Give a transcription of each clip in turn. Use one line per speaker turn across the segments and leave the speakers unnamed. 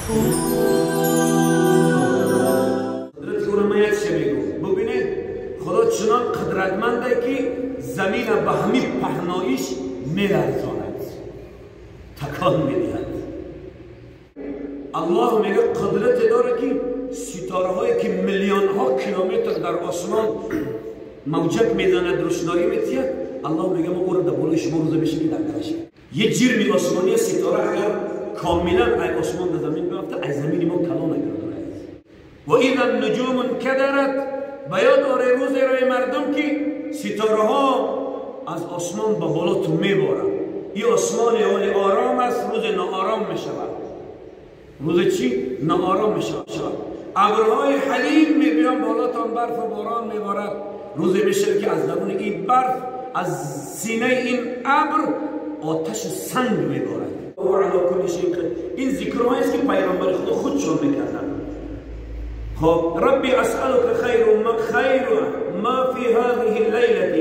قدرت او را من یک چه میگم، ببینه خدا چنان قدرتمنده که زمین به همین پهناییش میلرزاند، تکان میدهد. الله میگه قدرت داره که ستاره هایی که میلیون ها کیلومتر در آسمان موجک میزند، روشنایی میتید، الله میگه ما او را در بالای شما روزه میشه که در درشه. یه جرم آسمانی ستاره اگر کاملا از آسمان در زمین بیفته، از زمین ما کلان نگرد. و اذا النجوم انکدرت، بیاد آره روز روی مردم که ستاره ها از آسمان به بالا تو میبارند. این آسمان حال آرام است، روز ناآرام میشود. روز چی؟ ناآرام میشود. ابرهای حلیم میبیان بالاتان، برف و باران میبارد. روز میشه که از درون این برف، از سینه این ابر آتش سنگ میبارد. این ذکرهایی است که پیغمبر خدا خودشون میکردن. خب ربی اسألك خیر ما في هذه الليلة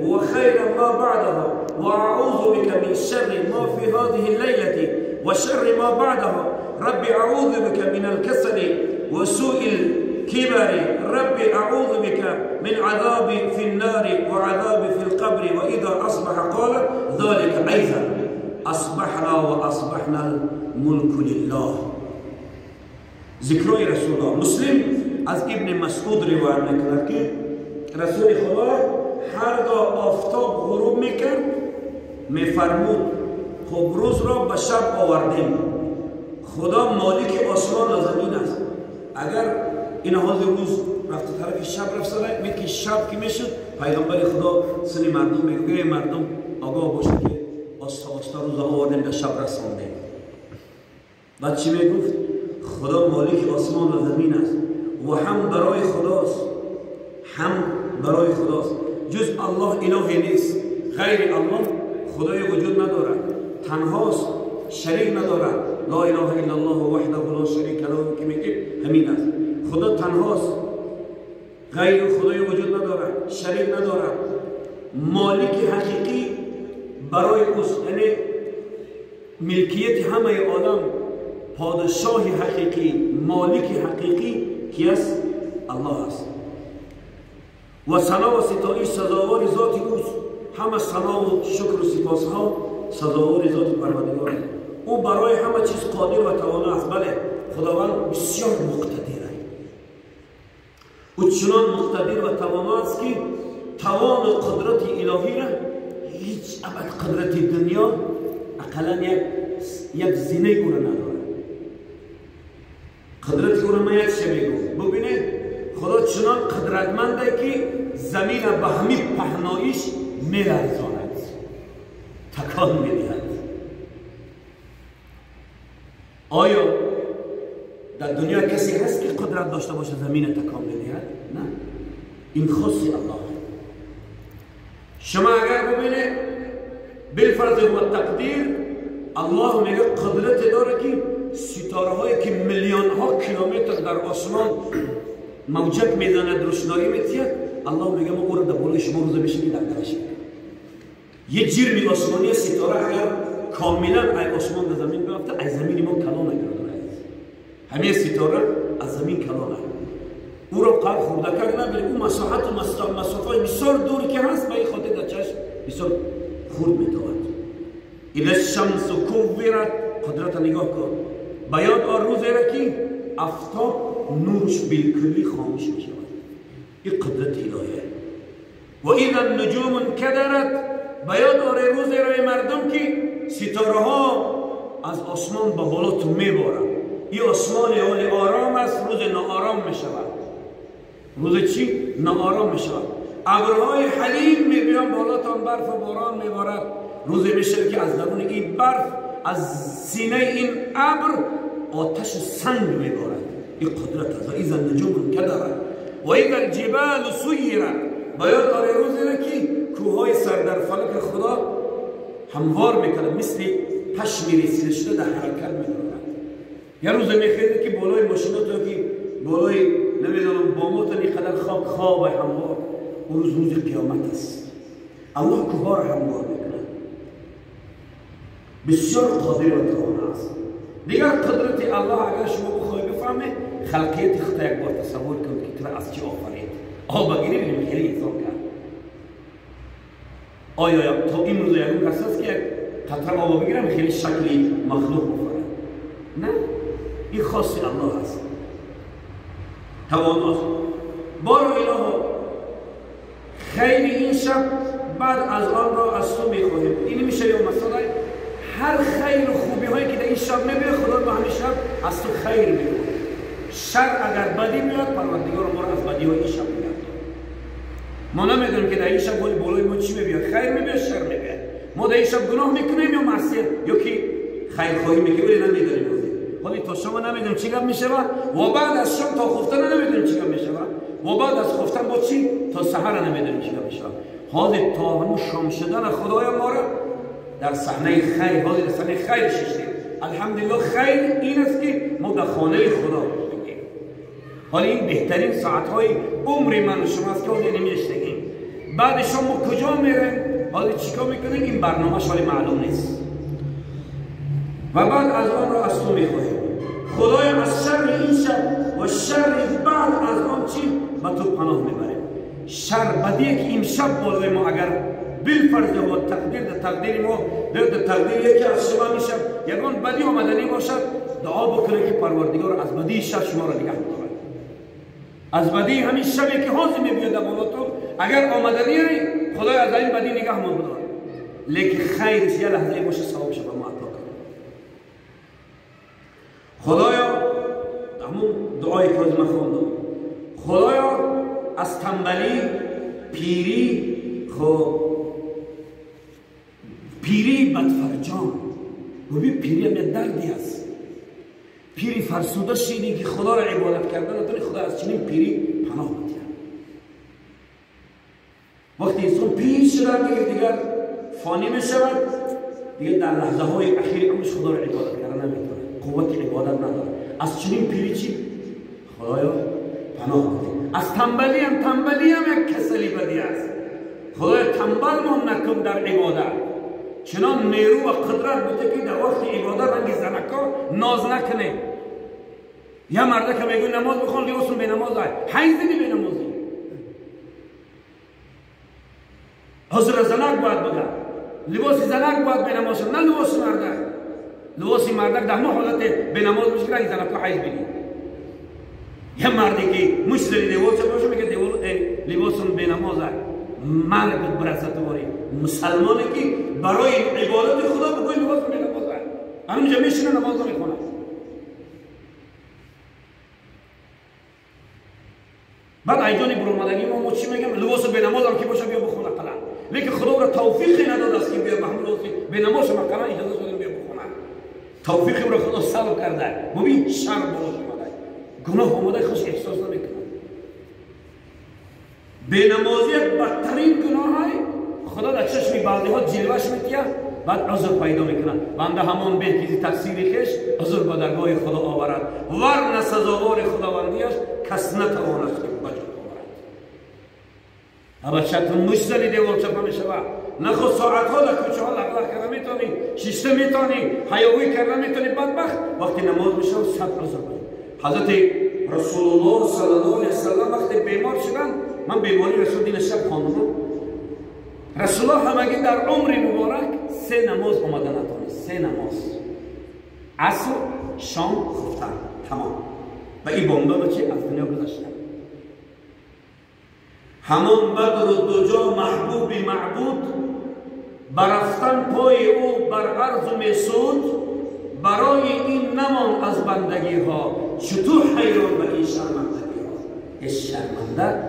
وخير ما بعدها وأعوذ بك من شر ما في هذه الليلة وشر ما بعدها ربي أعوذ بك من الكسل وسوء الكبر ربي أعوذ بك من عذاب في النار وعذاب في القبر. وإذا أصبح قال ذلك أيضا أصبحنا وأصبحنا الملك لله. ذکرای رسول الله. مسلم از ابن مسعود روایت میکند که رسول خدا هرگاه آفتاب غروب میکرد میفرمود خب روز را به شب آوردیم، خدا مالک آسمان و زمین است. اگر این حال روز رفت طرف شب رفت سره می که شب که میشد، پیغمبر خدا سن مردم میگه مردم آگاه باشید که آستا آستا روز آوردیم به شب رساندیم. بعد چی میگفت؟ خدا مالک آسمان و زمین است و هم برای خداست، هم برای خداست، جز الله الهی نیست، غیر الله خدای وجود ندارد، تنهاست، شریک ندارد. لا اله الا الله وحده لا شریک له که میگه همین است. خدا تنهاست، غیر خدای وجود ندارد، شریک ندارد، مالک حقیقی برای اوست، یعنی ملکیت همه عالم، پادشاه حقیقی، مالک حقیقی کی است؟ الله است. و ثنا و ستایش سزاوار ذات اوست، همه ثنا و شکر و سپاس ها سزاوار ذات پروردگار است. او برای همه چیز قادر و توانا است. بله خداوند بسیار مقتدر است. او چنان مقتدر و توانا است که توان و قدرت الهی را هیچ ابد قدرت دنیا اقلا یک زینه او را ندارد. قدرت او را من یک چه میگم، ببینه خدا چنان قدرتمنده که زمین به همین پهناییش میلرزاند، تکان میدهد. آیا در دنیا کسی هست که قدرت داشته باشه زمین تکان بدهد؟ نه، این خاص الله. شما اگر ببینه بالفرض و تقدیر، الله میگه قدرت داره که ستاره هایی که میلیون ها کیلومتر در آسمان موجک میزند، روشنایی میتید، الله میگه ما او را در بالای شما روزه میشه که در درشه. یه جرم آسمانی ستاره اگر کاملا از آسمان به زمین بیفته، از زمین ما کلان نگرد. همه ستاره از زمین کلانه، او را قلب خورده کرد نبینه، او مساحت و مسافه بسیار دور که هست، به این خاطر در چشم بسیار خورد میتواند. اذا الشمس کورت، قدرت نگاه کن، بیاد آن روزی را که آفتاب نورش بالکلی خاموش می شود. این قدرت الهیه. و اذا النجوم انکدرت، بیاد آن روزی را مردم که ستاره ها از آسمان به بالا تو میبارند. این آسمان حال آرام است، روز ناآرام می شود. روز چی؟ ناآرام می شود. ابرهای حلیم میبیان بالاتان، برف و باران میبارد. روز میشه که از درون این برف، از سینه این ابر آتش سنگ میبارد. این قدرت است. اذا النجوم انکدرت و اذا الجبال سیرت، باید آره روزی را که کوههای سر در فلک خدا هموار میکنه، مثل پشم ریسیده شده در حرکت میدارد. یه روز میخیره که بالای ماشینات که بالای نمیدونم بامات اینقدر خواب خواب هموار، اون روز روز قیامت است. الله کوهها را هموار میکنه، بسیار قادر و توانا است. دیگر قدرت الله اگر شما بخوای بفهمه خلقیت خود یک بار تصور کن که تو از چی آفرید. آب بگیری ببینیم خیلی انسان کرد. آیا تا امروز یکون کس هست که قطره آب بگیرم خیلی شکلی مخلوق بخوره؟ نه، این خاص الله است. تواناست. بار اله خیر این شب بعد از آن را از تو میخواهیم. این میشه یا مثلا هر خیر و خوبی هایی که در این شب میبینه خدا با همین شب از تو خیر میخواهیم. شر اگر بدی میاد پروردگار ما را از بدی های این شب میاد. ما نمیدونیم که در این شب بالای ما چی میبیاد، خیر میبیاد شر میبیاد. ما در این شب گناه میکنیم یا معصیت یا که خیرخواهی میکنیم، ولی نمیدونیم. حالی تا شما نمیدونیم چی گپ میشه و بعد از شام تا خفتن نمیدونیم چی گپ میشه و بعد از خفتن با چی تا سحر نمیدونیم چی گپ میشه. حالی تا همون شام شدن خدایا ما را در صحنه خیر، حالی در صحنه خیر ششتیم. الحمدلله خیر این است که ما در خانه خدا شدیم. حالی این بهترین ساعت‌های عمر من و شما است که حالی نمیشتگیم. بعد شام ما کجا میریم، حالی چیکار میکنیم، این برنامه حالی معلوم نیست. و بعد از آن را از تو میخواهیم. خدایا از شر این شب و شر بعد از آن چی به تو پناه میبریم. شر بدیه که این شب بالای ما اگر بالفرض و تقدیر در تقدیر ما در تقدیر یکی از شما میشه یگان بدی آمدنی باشد، دعا بکنه که پروردگار از بدی شب شما را نگه بدارد. از بدی همین شبی که حاضر میبیاد در بالا تو اگر آمدنی خدای از این بدی نگه ما بدارد. لیکن خیرش یه لحظه باشه ثوابش به ما عطا کنه. خدایا همون دعایی که از من خواندم، خدایا از تنبلی، پیری، خب پیری بدفرجام. ببین پیری هم یه دردی است. پیری فرسوده شیدی که خدا را عبادت کردن نتونی، خدا از چنین پیری پناه بده. وقتی انسان پیر شده دیگر فانی می شود، دیگه در لحظه های اخیر عمرش خدا را عبادت کردن نمیتونه، قوت عبادت نداره. از چنین پیری چی؟ خدایا پناه بده. از تنبلی هم، تنبلی هم یک کسلی بدی است. خدایا تنبل ما نکن در عبادت. چنان نیرو و قدرت بوده که در وقت عبادت رنگ زنکا ناز نکنه. یه مرده که میگه نماز بخون لباسون به نماز های حیزنی به نمازی حضر زنک باید بگه، لباس زنک باید به نماز، نه لباس مردک. لباس مردک در همه حالت به نماز میشه که رنگ زنکا حیز بگی. یه مردی که مش زری دیوال چه باشه میگه دیوال لباسون به نماز های مرگ برسد باری مسلمانی که برای عبادت خدا بگوی لباس به نماز های همونجا میشینه نماز میخونه. بعد ایجانی برآمدگی ما چی میگم؟ لباس به نماز هم که باشه بیا بخونه قلم. لیکن خدا را توفیقی نداد است که بیا محمود به نماز مقلا اجازه شده بیا بخونه. توفیقی را خدا سلب کرده. ببین شر بالا اومده، گناه اومده، خوش احساس نمیکنه. به نمازی بدترین گناه های خدا در چشم بعضی ها جلوش میتیه، بعد عذر پیدا میکنه. بنده همان به که تقصیر خویش عذر به درگاه خدا آورد، ورنه سزاوار خداوندیش کس نتواند که بجا آورد. بچه‌تون مش زدی دیوار چپه میشود، نه خود ساعتها در کوچه ها لغلق کرده میتونی، شیشته میتونی، حیاوی کرده میتونی، بدبخت وقتی نماز میشه صد عذر باید. حضرت رسول الله صلی الله علیه وسلم وقتی بیمار شدن، من بیماری رسول دین شب خواندم، رسول الله همگی در عمر مبارک 3 نماز آمده نتونست. 3 نماز، عصر، شام، خفتن، تمام. و این بامداد چه از دنیا گذشتن. همان بدر و دجا محبوب معبود، برفتن پای او بر ارض میسود، برای این نمان از بندگی ها، چطور حیران به این شرمندگی ها. این شرمنده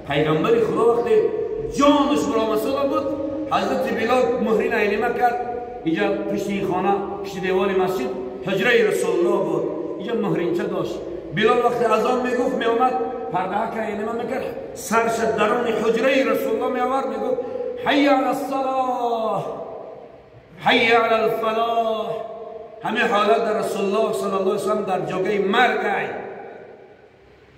پیغمبر خدا وقتی جانش برآمده بود، حضرت بلال مهرین عینمه کرد. اینجا پشت این خانه، پشت دیوار مسجد حجره رسول الله بود، اینجا مهرینچه داشت. بلال وقتی اذان میگفت میومد پرده که عینمه میکرد، سرش درون حجره رسول الله میآورد، میگفت حی علی الصلاة، حی علی الفلاح. همه حالت در رسول الله صلی الله علیه وسلم در جاگه مرگ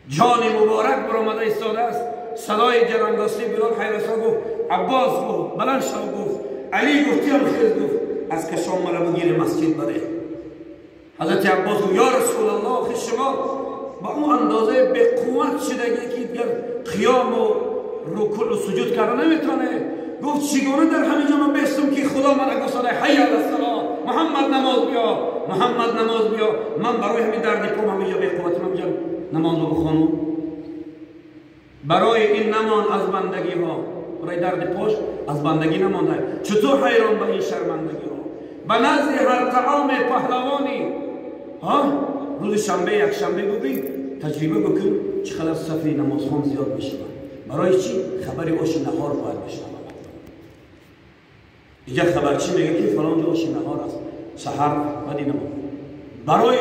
جان مبارک برآمده ایستاده است. صدای جرنگاسی بلال حیرسا گفت، عباس گفت، بلند شو گفت، علی گفت، تیم خیز گفت، از کشام مرا بگیر مسجد بره. حضرت عباس گفت یا رسول الله، شما با اون اندازه به قوت شدگی که دیگر قیام و رکوع و سجود کردن نمیتونه. گفت چگونه در همینجا من بستم که خدا من گفتاده حی علی الصلاه، محمد نماز بیا، محمد نماز بیا. من برای همین درد پام همینجا به قوت من اینجا نماز رو بخوانم. برای این نمان از بندگی ها، برای درد پاش از بندگی نمانده. چطور حیران به این شرمندگی ها؟ به نزد هر طعام پهلوانی ها، روز شنبه یک شنبه ببین تجربه بکن چقدر صف نمازخوان زیاد میشود. برای چی؟ خبر آش نهار باید بشنود. اینجا خبرچی میگه که فلان جا آش نهار است، سحر بعد نماز. برای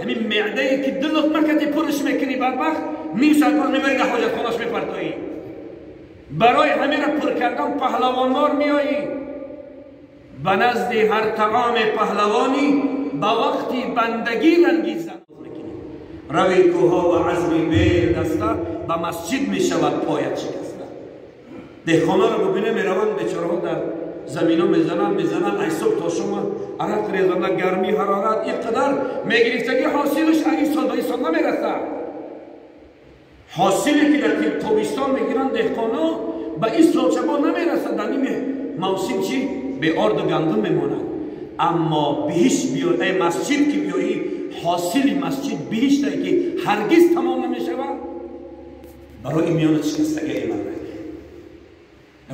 همین معده ای که دلت مکتی پرش میکنی بدبخت، نیم ساعت پس میبری در حاجت خانهش میپرتایی. برای همین را پر کردن پهلوانوار میایی. به نزد هر طعام پهلوانی با وقتی بندگی رنگی زن روی کوها و عزمی بیل دسته به مسجد می شود پایت شکسته. دهخانه را ببینه می روند بیچاره ها در زمین ها میزنن ای صبح تا شما عرق ریزنده، گرمی حرارت اینقدر میگرفتگی حاصلش این سال به این سال نمیرسه. حاصلی که در تابستان میگیرن دهقانا به این سال شبا نمیرسه. در نیم موسم چی؟ به آرد و گندم میماند. اما بهش بیایی، ای مسجد که بیایی، حاصل مسجد بهشت که هرگز تمام نمیشود. برای میان شکستگی ایمان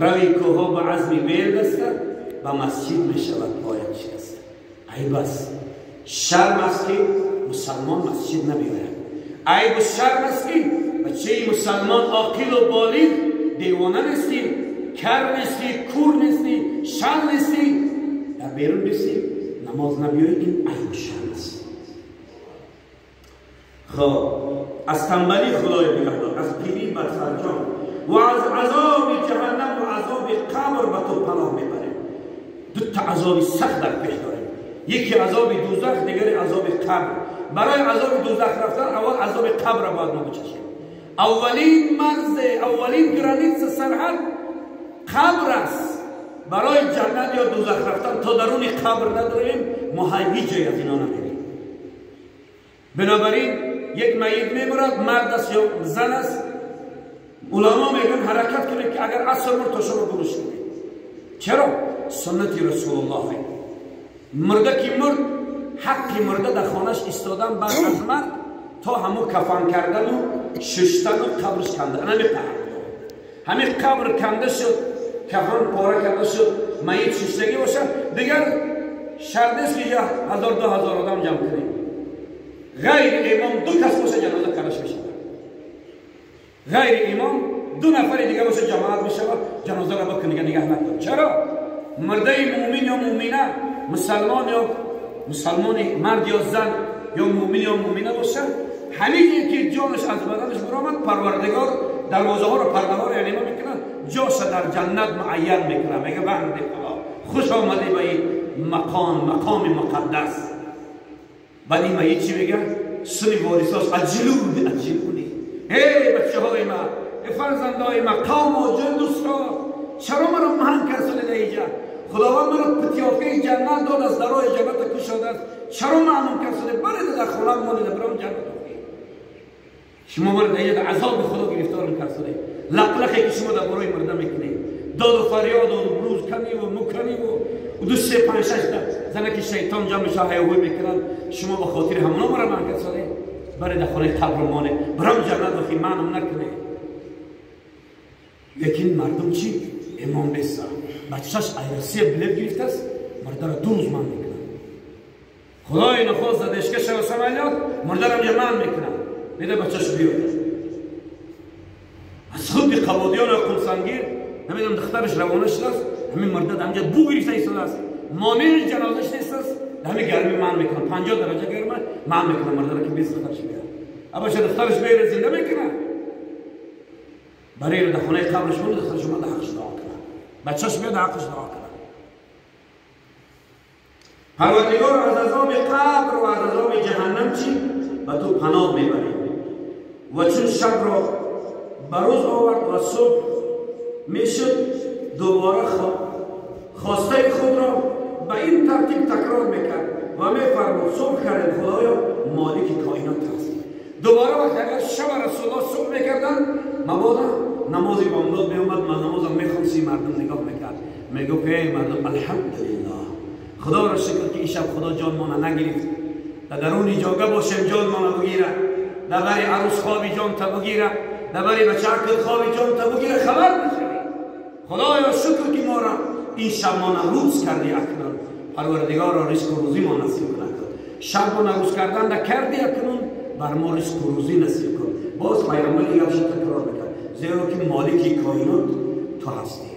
روی کوها به عزمی بیل دسته به مسجد میشود پایت شکسته. عیب است، شرم است که مسلمان مسجد نبیاید. عیب و شرم است که بچه مسلمان عاقل و بالغ دیوانه نیستی، کر نیستی، کور نیستی، شل نیستی، در بیرون نیستی، نماز نبیایی، این عیب و شرم است. خب از تنبلی خدای نگهدار، از پیری بر فرجام و از عذاب جهنم و عذاب قبر به تو پناه میبریم. دو تا عذاب سخت در پیش داریم، یکی عذاب دوزخ، دیگری عذاب قبر. برای عذاب دوزخ رفتن اول عذاب قبر را باید ما بچشیم. اولین مرز، اولین گرانیت سرحد قبر است. برای جنت یا دوزخ رفتن تا درون قبر نداریم ما هیچ جای از اینا نمیریم. بنابراین یک میت میمرد، مرد است یا زن است، علما میگن حرکت کنید که اگر عصر مرد تا شما گروش کنید. چرا؟ سنت رسول الله. مرده که مرد، حق مرده در خانهش ایستادن بعد از مرد تا همو کفن کردن و ششتن و قبرش کندن. همین قبر، همین قبر کنده شد، کفن پاره کرده شد، میت ششتگی باشه، دیگر شرط نیست که 1000 2000 آدم جمع کنیم. غیر امام دو کس باشه جنازه کردش میشه. غیر امام دو نفر دیگه باشه جماعت میشه جنازه را بکنه، نگه نکن. چرا؟ مرده مؤمن یا مؤمنه، مسلمان یا مسلمان، مرد یا زن یا مؤمن یا مؤمنه باشه، همین که جانش از بدنش برآمد، پروردگار دروازه ها رو، پرده ها رو یعنی ما میکنه، جاش در جنت معین میکنه. میگه بنده خدا خوش آمدی به این مقام، مقام مقدس. بعد این میت چی میگه؟ سنی وارثاش عجلونی عجلونی، ای بچه های ما، ای فرزندای ما، قوم و جن دوستا، چرا مرا مهن کردید اینجا؟ خداوند مرا پتیافه جنت داد، از درای جنت کشاده است، چرا معلوم کردید؟ برید در خونه مانید، برام جنت. شما مرا در عذاب خدا گرفتار کردید. لقلقی که شما در برای مرده میکنید، داد و فریاد و روز کنی و مکنی و 2 3 5 6 زنه که شیطان جمع میشه هیاهوی میکنن، شما به خاطر همونا مرا من کردید. برای در خانه قبر مانه، برام جنت وقتی منم نکنه. لیکن مردم چی؟ امام بسا بچهش ایرسی بلیت گرفته است، مرده را 2 روز من میکنن. خدای نخواست زدشکه شو سمعیات، مرده را من میکنن، میده بچهش بیاد. از خود قبادیان و قمسنگیر نمیدونم دخترش روانه شده است، همین مرده در همجا بو گرفته ایستاده است، مانع جنازش نیست است، در همین گرمی من میکنم، 50 درجه گرمه من میکنم مرده را که 20 دخترش بیاد. ابا دخترش بیاره زنده میکنه، برای در خانه قبرش مونده، دخترش اومده حقش دعا کنه، بچهش بیاد حقش دعا کنه. پروردگار از عذاب قبر و از عذاب جهنم چی؟ به تو پناه میبریم. و چون شب را بروز آورد و صبح میشد، دوباره خواسته خود را به این ترتیب تکرار میکرد. و میفرمود صبح کردیم خدایا مالک کائنات هستی. دوباره وقتی اگر شب رسول الله صبح میکردن مبادا نمازی بامداد میومد، من نمازم میخوام سی مردم نگاه میکرد، میگفت ای مردم الحمدلله خدا را شکر که این شب خدا جان ما نگرفت، در درون جاگه باشیم جان ما بگیره، در بری عروس خوابی جان تا بگیره، در بری بچه خوابی جان تا بگیره، خبر نشوی. خدایا شکر که ما را این شب ما روز کردی، اکنون پروردگار را رزق و روزی ما نصیب کند. شب ما روز کردن در کردی، اکنون بر ما رزق و روزی نصیب کن. باز پیامبر این گپش تکرار میکرد، زیرا که مالک کائنات تو هستی.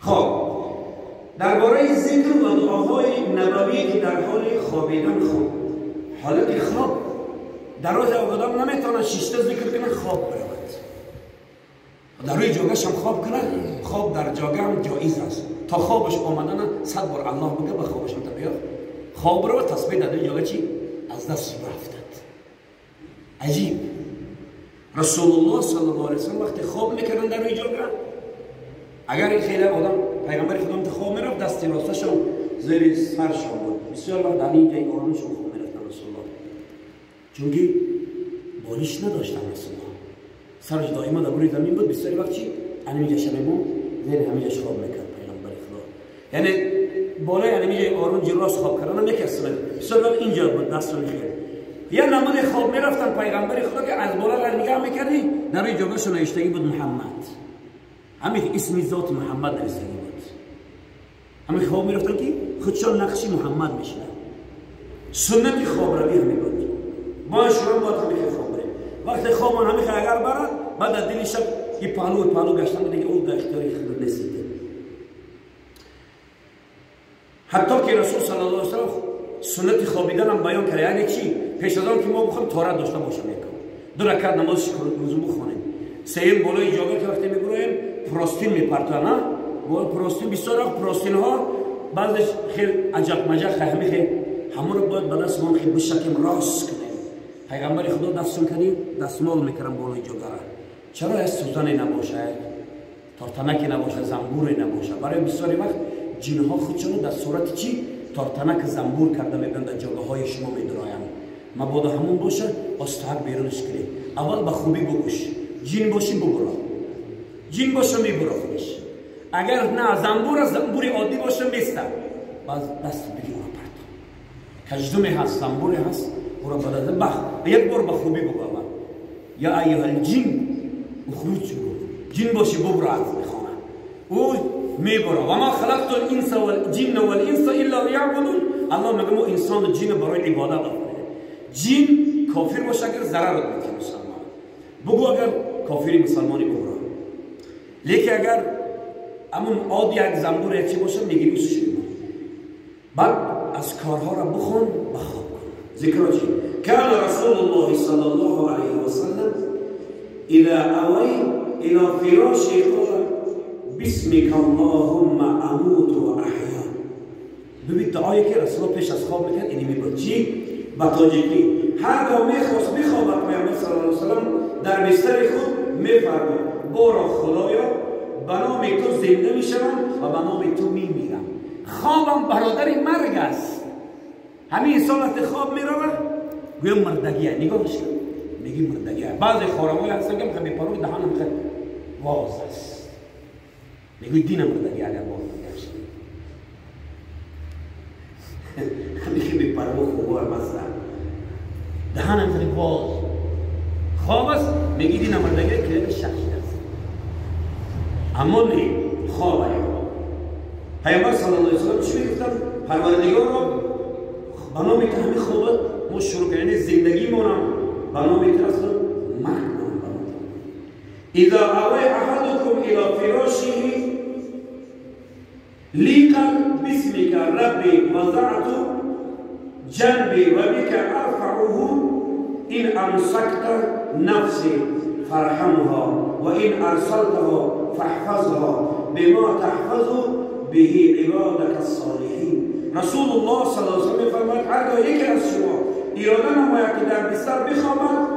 خب درباره ذکر و دعاهای نبوی که در حال خوابیدن خواب، حالت خواب در روز آدم نمیتونه شیشته ذکر کنه خواب برود، در روی جاگهش هم خواب کنه، خواب در جاگه هم جایز است، تا خوابش آمدن 100 بار الله بگه به خوابش هم تا بیاد خواب رو تسبیح در جاگه چی از دست رفتد. عجیب، رسول الله صلی الله علیه وسلم وقتی خواب میکردن در روی جاگه، اگر این خیلی آدم پیغمبر خدا تا خواب میرفت دست راستشون زیر سرشون بود، بسیار وقت در این جای آرامشون خواب میرفتن رسول الله، چونکه بالش نداشتن رسول الله، سرش دائما در روی زمین بود، بسیار وقت چی همینجا شب زیر همینجاش خواب میکرد پیغمبر خدا، یعنی بالای همینجا آرام راست خواب کردن یکی از سنت، بسیار وقت اینجا بود دست رو میخیر. یه نمونه خواب میرفتن پیغمبر خدا که از بالا را نگاه میکردی در روی جاگهش نوشتگی بود محمد، همین اسم ذات محمد نوشتگی بود، همین خواب میرفتن که خودشان نقشی محمد میشدن. سنت خواب روی همین بود، ما شما باید همین خواب بریم. وقتی خواب من همین اگر برد بعد در دل شب یه پهلو پهلو گشتن دیگه او در اختیار خود نیست. حتی که رسول صلی الله علیه و سلم سنت خوابیدن هم بیان کرد، یعنی چی؟ پیش از آن که ما بخوایم طهارت داشته باشیم، یک دو رکعت نماز وضو بخونیم، سیم بالای جاگه که وقتی میبرویم پراستین میپرتن، نه پراستین بسیار وقت پراستین ها بعضش خیلی عجب مجب خیلی خیلی همون رو باید به دست ما خیلی بشکیم راست کنیم. پیغمبر خدا دستون کردیم دستمال میکردم بالای جاگه را، چرا از سوزنی نباشه، تارتنکی نباشه، زنبوری نباشه. برای بسیاری وقت جنها خودشونو در صورت چی تارتنک زنبور کرده میبرن در جاگه های شما میدرایم، مبادا همون باشه استحق بیرونش کنی. اول به خوبی بگوش، جن باشی ببرا، جن باشه میبرا خودش، اگر نه زنبور از زنبوری عادی باشه میسته، باز دست بگی او را پرت، کجدومی هست زنبوری هست او را بدازه بخ یک بار به خوبی بگو اول یا ایها الجن اخرج، جن باشی ببرا از خانه، او میبره. و ما خلقت الانس والجن والانس الا ليعبدون. الله میگه ما انسان و جن برای عبادت آفریده. جن کافر باشه اگر ضرر میکنه مسلمان، بگو اگر کافری مسلمانی ببره، لیکن اگر همون عادی یک زنبور یک چی باشه میگیری اوسش میمونه. بعد از کارها را بخون و خواب کن. ذکر چی؟ کان رسول الله صلی الله علیه و سلم اذا اوی الى فراشه قال بسمك اللهم اموت و احیا. ببین دعایی که رسول الله پیش از خواب میکرد اینی میبود چی؟ به تاجیکی هرگاه میخواست بخوابد پیامبر صلی الله علیه و سلم در بستر خود میفرمود بارا خدایا به نام تو زنده میشوم و به نام تو میمیرم. خوابم برادر مرگ است. همین انسان وقتی خواب میرود گویا مردگیه، نگاهش کن میگی مردگیه. بعضی خارمای هستن که میخوان بپرو دهانم خیلی واز است، میگوی دین مردگی اگر باز نگشت همیشه بپرو خوبار مثلا دهانم خیلی باز خواب است، میگی دین مردگی که شخصی است، اما نه خواب. پیامبر صلی الله علیه و سلم چی میگفتن؟ پروردگار را به نام تو همین خواب ما شروع کردیم زندگی مونم به نام تو اصلا مرگ مونم به نام تو. اذا اوی احدکم الى فراشه لیقل باسمک ربی وضعت جنبی و بک ارفعه ان امسکت نفسی فارحمها و ان ارسلتها فاحفظها بما تحفظ به عبادك الصالحین. رسول الله صلی الله علیه و سلم می‌فرماید هرگاه یکی از شما اراده نماید که در بستر بخوابد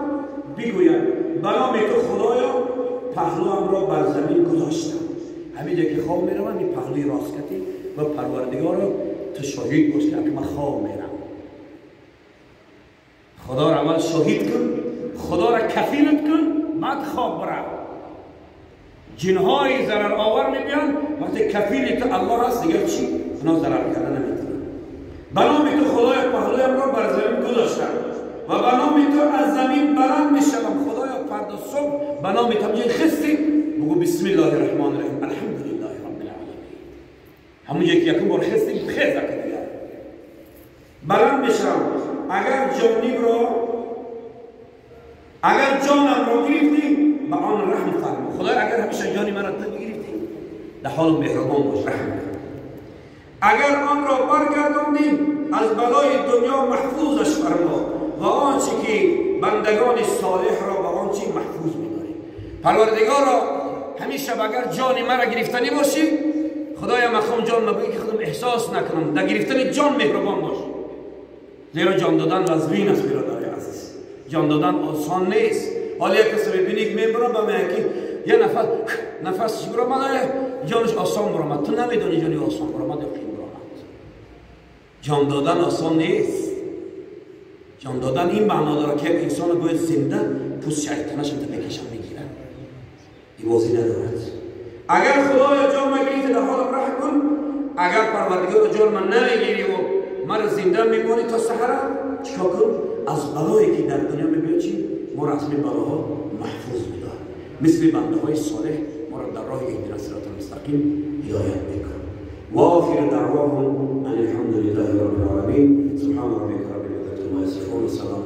بگوید به نام تو خدایا پهلوام را بر زمین گذاشتم. همینجا که خواب میروم این پهلوی راست کتی و پروردگار تو شاهد باش که من خواب میرم. خدا را اول شاهد کن، خدا را کفیلت کن، بعد خواب برو. جنهای ضرر آور میبیان وقتی کفیل تو الله راست دیگر چی؟ اونا ضرر کردن نمیتونن. به نام تو خدای پهلویم را بر زمین گذاشتم و به نام تو از زمین بلند میشوم. خدایا فردا صبح به نام تو یه خستی بگو بسم الله الرحمن الرحیم الحمد لله رب العالمین. همون یکی یکم بار خستی خیز کن دیگر بلند میشم. اگر جانم را اگر جانم را گرفتی به آن رحم فرما. خدای اگر همیشه جانی مرا تو بگرفتی در حال مهربان باش، رحم کن. اگر آن را برگرداندی از بلای دنیا محفوظش فرما و آنچه که بندگان صالح را به آنچه محفوظ می‌داری. پروردگار را همیشه اگر جان مرا گرفتنی باشی خدایا مخوام جان مبگی که خودم احساس نکنم، در گرفتن جان مهربان باش، زیرا جان دادن وزین است برادر عزیز. جان دادن آسان نیست. حالا یک کسی ببینی که میبرم به من که یه نفس نفسش برآمد جانش آسان برآمد، تو نمیدونی جانی آسان برآمد یا خیم برآمد. جان دادن آسان نیست. جان دادن این معنا داره که یک انسان باید زنده پوست شیطانش هم بکشم میگیرن، این بازی ندارد. اگر خدایا جان مگیری در حالم رحم کن، اگر پروردگار جان من نمیگیری و مرا زنده میمونی تا سحره چیکار کن؟ از بلایی که در دنیا میبینی چی؟ ما را از این بلاها محفوظ بدار، مثل بنده های صالح ما را در راه اهدنا صراط المستقیم هدایت بکن. و آخر دعواهم ان الحمد لله رب العالمین. سبحان ربک رب العزة عما یصفون و سلام.